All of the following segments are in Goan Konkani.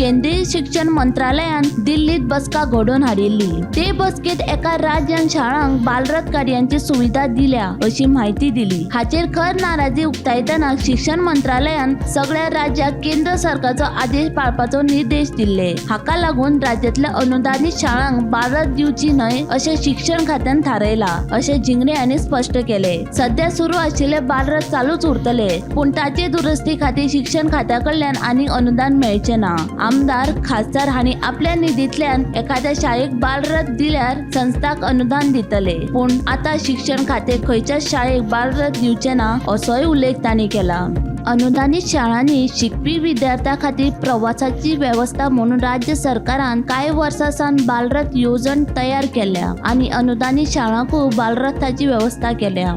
केंद्रीय शिक्षण मंत्रालयान दिल्लीत बसका घडोवन हाडिल्ली. ते बसकेंत एका राज्यान शाळांक बालरथ गाडयांची सुविधा दिल्या अशी म्हायती दिली. हाचेर खर नाराजी उक्तायतना शिक्षण मंत्रालयान सगळ्या राज्यांक केंद्र सरकारचो आदेश पाळपाचो निर्देश दिल्ले. हाका लागून राज्यांतल्या अनुदानीत शाळांक बालरथ दिवची न्हय अशें शिक्षण खात्यान थारायलां अशें झिंगडे हांणी स्पश्ट केले. सध्या सुरू आशिल्ले बालरथ चालूच उरतले, पूण ताचे दुरुस्ती खातीर शिक्षण खात्या कडल्यान आनीक अनुदान मेळचें ना. आमदार, खासदार हांणी आपल्या निधींतल्यान एखाद्या शाळेक बालरथ दिल्यार संस्थाक अनुदान दितले, पूण आतां शिक्षण खातें खंयच्याच शाळेक बालरथ दिवचें ना असोय उल्लेख तांणी केला. अनुदानीत शाळांनी शिकपी विद्यार्थ्यां खातीर प्रवासाची वेवस्था म्हणून राज्य सरकारान कांय वर्सां सावन बालरथ येवजण तयार केल्या आनी अनुदानीत शाळांकूय बालरथाची वेवस्था केल्या.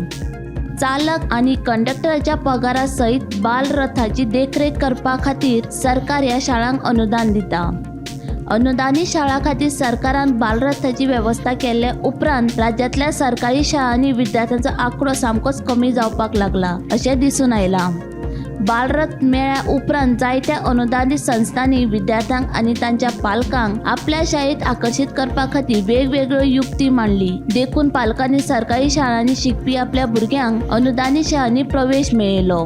चालक आनी कंडक्टराच्या पगारा सयत बालरथाची देखरेख करपा खातीर सरकार ह्या शाळांक अनुदान दिता. अनुदानीत शाळां खातीर सरकारान बालरथाची वेवस्था केल्ले उपरांत राज्यांतल्या सरकारी शाळांनी विद्यार्थ्यांचो आंकडो सामकोच कमी जावपाक लागला अशें दिसून आयलां. बालरथ मेळ्ळ्या उपरांत जायत्या अनुदानीत संस्थांनी विद्यार्थ्यांक आनी तांच्या पालकांक आपल्या शाळेंत आकर्शीत करपा खातीर वेगवेगळ्यो युक्ती मांडली. देखून पालकांनी सरकारी शाळांनी शिकपी आपल्या भुरग्यांक अनुदानीत शाळांनी प्रवेश मेळयलो.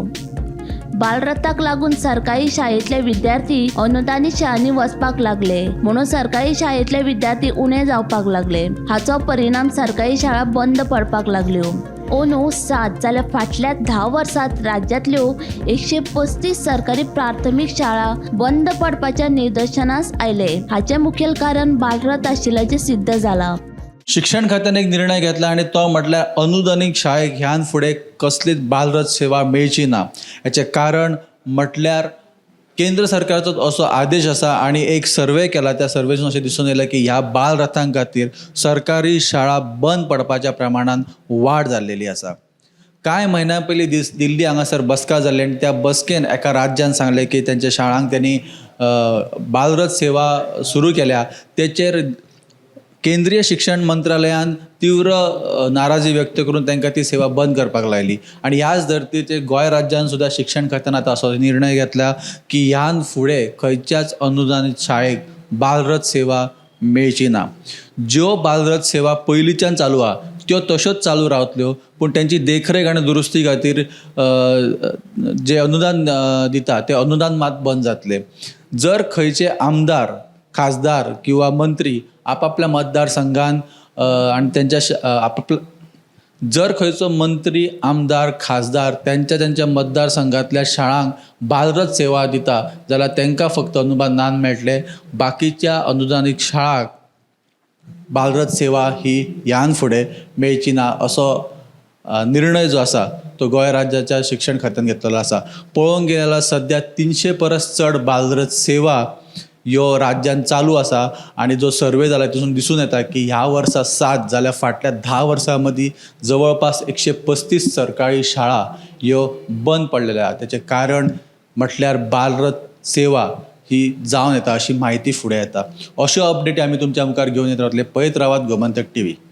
बालरथाक लागून सरकारी शाळेंतले विद्यार्थी अनुदानीत शाळांनी वचपाक लागले, म्हणून सरकारी शाळेंतले विद्यार्थी उणे जावपाक लागले. हाचो परिणाम सरकारी शाळा बंद पडपाक लागल्यो. अंदू 7 जाल्यार फाटल्या 10 वर्सांत राज्यांतल्यो 135 सरकारी प्राथमीक शाळा बंद पडपाच्या निदर्शनास आयले. हाचें मुखेल कारण बालरथ आशिल्ल्याचें सिद्ध जालां. शिक्षण खात्यान एक निर्णय घेतला आनी तो म्हटल्यार अनुदानीत शाळेक ह्यान फुडें कसलीच बालरथ सेवा मेळची ना. हाचें कारण म्हटल्यार केंद्र सरकाराचो असो आदेश आसा आनी एक सर्वे केला, त्या सर्वेसून अशें दिसून येयलें की ह्या बालरथां खातीर सरकारी शाळा बंद पडपाच्या प्रमाणान वाड जाल्लेली आसा. कांय म्हयन्यां पयलीं दिल्ली हांगासर बसका जाल्ली आनी त्या बसकेन एका राज्यान सांगलें की तेंच्या शाळांक तेणी बालरथ सेवा सुरू केल्या. तेचेर केंद्रीय शिक्षण मंत्रालयान तीव्र नाराजी व्यक्त करून तांकां ती सेवा बंद करपाक लायली. आनी ह्याच धर्तीचेर गोंय राज्यान सुद्दां शिक्षण खात्यान आतां असो निर्णय घेतला की ह्यान फुडें खंयच्याच अनुदानीत शाळेक बालरथ सेवा मेळची ना. ज्यो बालरथ सेवा पयलींच्यान चालू आहा त्यो तश्योच चालू रावतल्यो, पूण तेंची देखरेख आनी दुरुस्ती खातीर जें अनुदान दिता तें अनुदान मात बंद जातलें. जर खंयचे आमदार, खासदार किंवा मंत्री आपापल्या मतदारसंघान आनी तेंच्या आपापल्या जर खंयचो मंत्री, आमदार, खासदार तेंच्या तेंच्या मतदारसंघांतल्या शाळांक बालरथ सेवा दिता जाल्यार तेंकां फक्त अनुदान मेळटलें. बाकीच्या अनुदानीत शाळांक बालरथ सेवा ही ह्यान फुडें मेळची ना असो निर्णय जो आसा तो गोंय राज्याच्या शिक्षण खात्यान घेतलेलो आसा. पळोवंक गेल्यार सद्या 300 परस चड बालरथ सेवा ह्यो राज्यान चालू आसा आनी जो सर्वे जाला तितून दिसून येता की ह्या वर्सा 7 जाल्यार फाटल्या 10 वर्सां मदीं जवळपास 135 सरकारी शाळा ह्यो बंद पडलेल्यो आहा. तेचें कारण म्हटल्यार बालरथ सेवा ही जावन येता अशी म्हायती फुडें येता. अश्यो अपडेटी आमी तुमच्या मुखार घेवन येत रावतले. पळयत रावात गोमंतक टीव्ही.